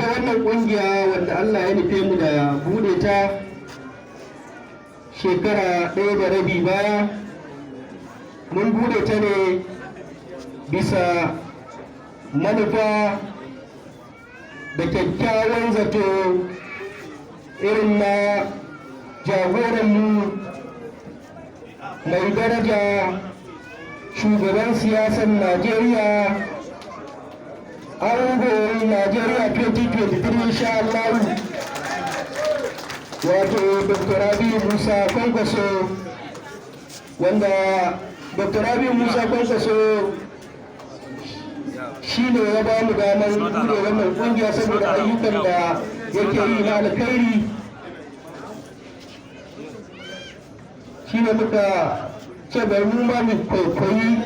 Ita wannan kungiya wanda Allah ya nufe mu da bude ta shekara 1.5 baya, mun bude ta ne bisa manufa da kyakkyawan zato irin na jagoranmu mai daraja, shugaban siyasar Najeriya, angon Najeriya 2023 insha Allah, wato Dr. Rabiu Musa Kwankwaso, wanda Dr. Rabiu Musa Kwankwaso shi ne ya ba mu damar buɗe wannan kungiya saboda ayyukan da yake yi na alkhairi. Shi ne muka ce bari mu ma mu kwaikwayi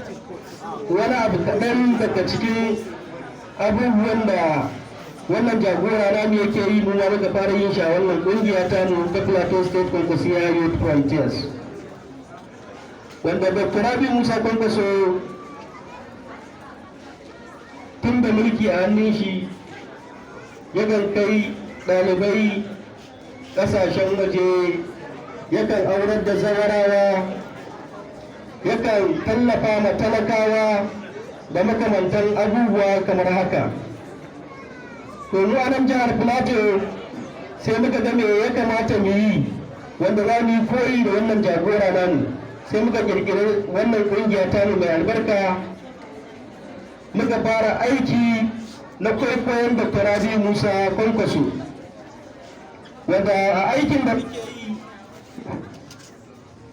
wani abu kaɗan daga cikin abubuwan da wannan jagora namu yake yi, mu ma muka fara yin shi a wannan kungiya ta mu ta Plateau State Kwankwasiya Youth Frontiers, wanda Dr. Rabi Musa Kwankwaso tun da mulki a hannun shi yakan kai ɗalibai ƙasashen waje, yakan aurar da zawarawa, yakan tallafa ma talakawa da makamantan abubuwa kamar haka. To, mu a nan jihar Plateau sai muka ga me ya kamata mu yi wanda za mu yi koyi da wannan jagora namu. Sai muka kirkiri wannan kungiya tamu mai albarka, muka fara aiki na kwaikwayon Dr. Rabi Musa Kwankwaso, wanda a aikin da muke yi,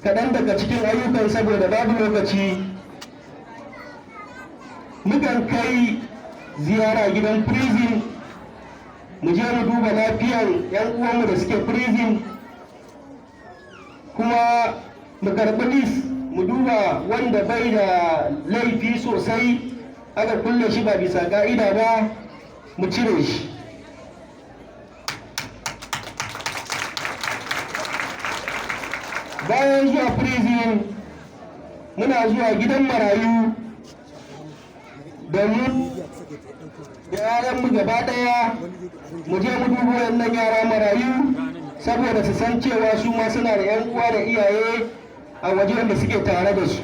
kaɗan daga cikin ayyukan saboda babu lokaci, mukan kai ziyara gidan prison, mu je mu duba lafiyan 'yan uwanmu da suke prison, kuma mu karɓi list, mu duba wanda bai da laifi sosai aka kulle shi ba bisa ka'ida ba, mu cire shi. Bayan zuwa prison, muna zuwa gidan marayu da mu da yaranmu gaba daya, mu je mu duba wannan yara marayu saboda su san cewa su ma suna da 'yan uwa da iyaye a waje wanda suke tare da su.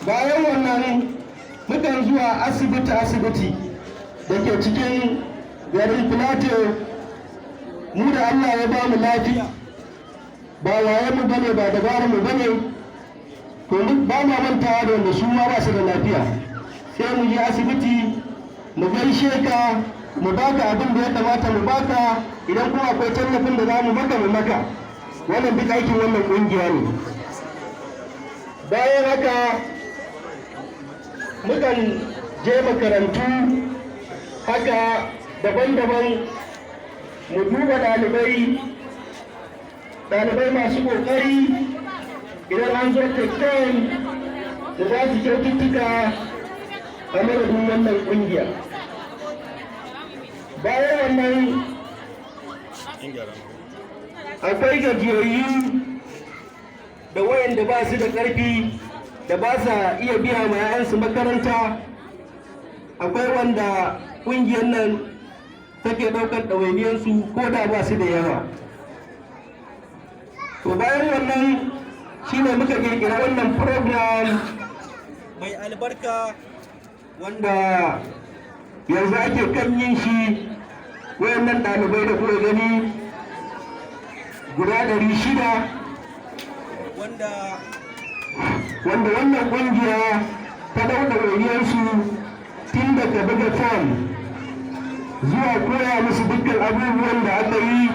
Bayan wannan, mukan zuwa asibiti asibiti da ke cikin garin Plateau. Mu da Allah ya ba mu lafiya, ba waye mu bane, ba dabara mu bane, to ba ma mantawa da wanda su ma ba su da lafiya. Sai mu je asibiti mu gaishe ka, mu baka abin da ya kamata mu baka, idan kuma akwai tallafin da za mu maka, mu maka. Wannan duk aikin wannan kungiya ne. Bayan haka, mukan je makarantu haka daban-daban, mu duba ɗalibai, ɗalibai masu ƙoƙari, idan an zo tekton mu ba su kyaututtuka a madadin wannan ƙungiya. Bayan wannan, akwai gajiyayyu da wayanda ba su da ƙarfi da ba sa iya biya ma 'ya'yansu makaranta. Akwai wanda ƙungiyar nan take ɗaukar ɗawainiyarsu ko da ba su da yawa. To, bayan wannan shine muka ƙirƙira wannan program mai albarka wanda yanzu ake kan yin shi. Wayannan ɗalibai da kuka gani guda 600, wanda wannan ƙungiya ta ɗau ɗawainiyarsu tun daga buga fom zuwa koya musu dukkan abubuwan da aka yi,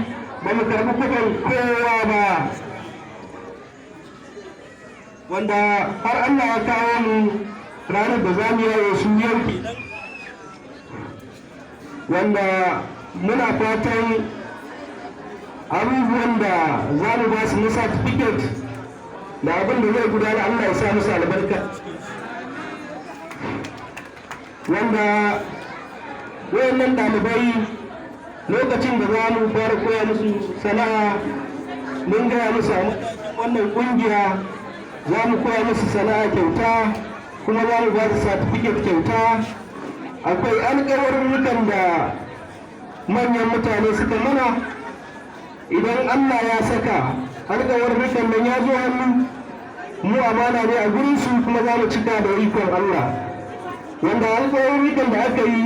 ba mu karɓi kuɗin kowa ba, wanda har Allah ya kawo mu ranar da za mu yaye su yau kenan, wanda muna fatan abubuwan da za mu ba su na certificate da abin da zai gudana, Allah ya sa musu albarka. Wanda wayannan ɗalibai, lokacin da za mu fara koya musu sana'a, mun gaya musu a matakin wannan ƙungiya za mu koya musu sana'a kyauta, kuma za mu ba su certificate kyauta. Akwai alkawarurrukan da manyan mutane suka mana. Idan Allah ya saka alkawarurrukan nan ya zo hannu, mu amana ne a gurin su, kuma za mu cika da ikon Allah. Wanda alkawarurrukan da aka yi,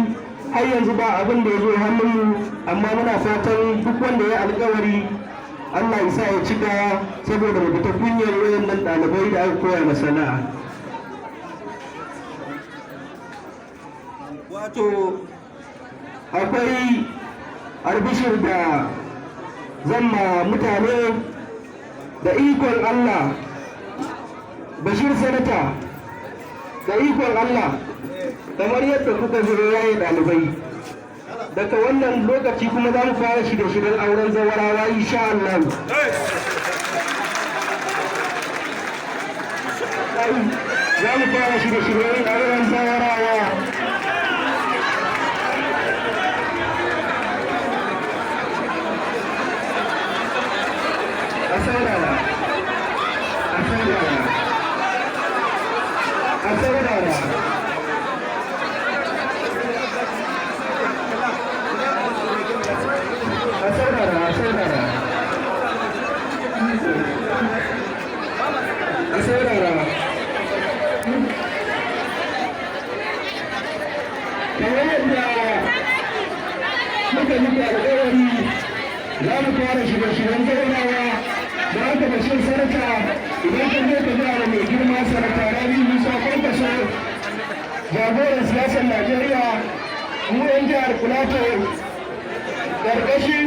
har yanzu ba abin da ya zo hannunmu, amma muna fatan duk wanda ya alkawari, Allah ya sa ya cika, saboda mu fita kunyar wayannan ɗalibai da aka koya ma sana'a. Wato akwai albishir da zan ma mutane. Da ikon Allah, Bashir Sanata, da ikon Allah, kamar yadda kuka zo yaye ɗalibai, daga wannan lokaci kuma za mu fara shirye-shiryen auren zawarawa, insha Allah. Za mu fara shirye-shiryen auren zawarawa. A saurara, a saurara, a saurara. A saurara, a saurara, a saurara. Kamar yadda muka yi alƙawari, za mu fara shirye-shiryen zawarawa. Da haka, Bashir Sanata, idan ka je ka gaya wa mai girma Sanata Rabiu Musa Kwankwaso, jagoran siyasar Najeriya, mu 'yan jihar Plateau ƙarƙashin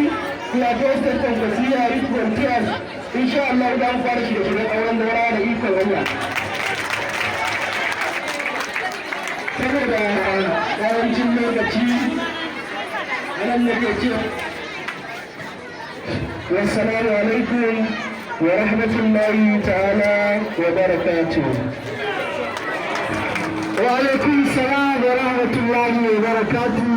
Plateau State Kwankwasiyya Youth Volunteers, insha Allah za mu fara shirye-shiryen auren zawarawa da ikon Allah. Saboda ƙarancin lokaci, anan nake ce wassalamu alaikum wa rahmatullahi ta'ala wa barakatuh. Wa alaikum salam wa rahmatullahi wa barakatuh.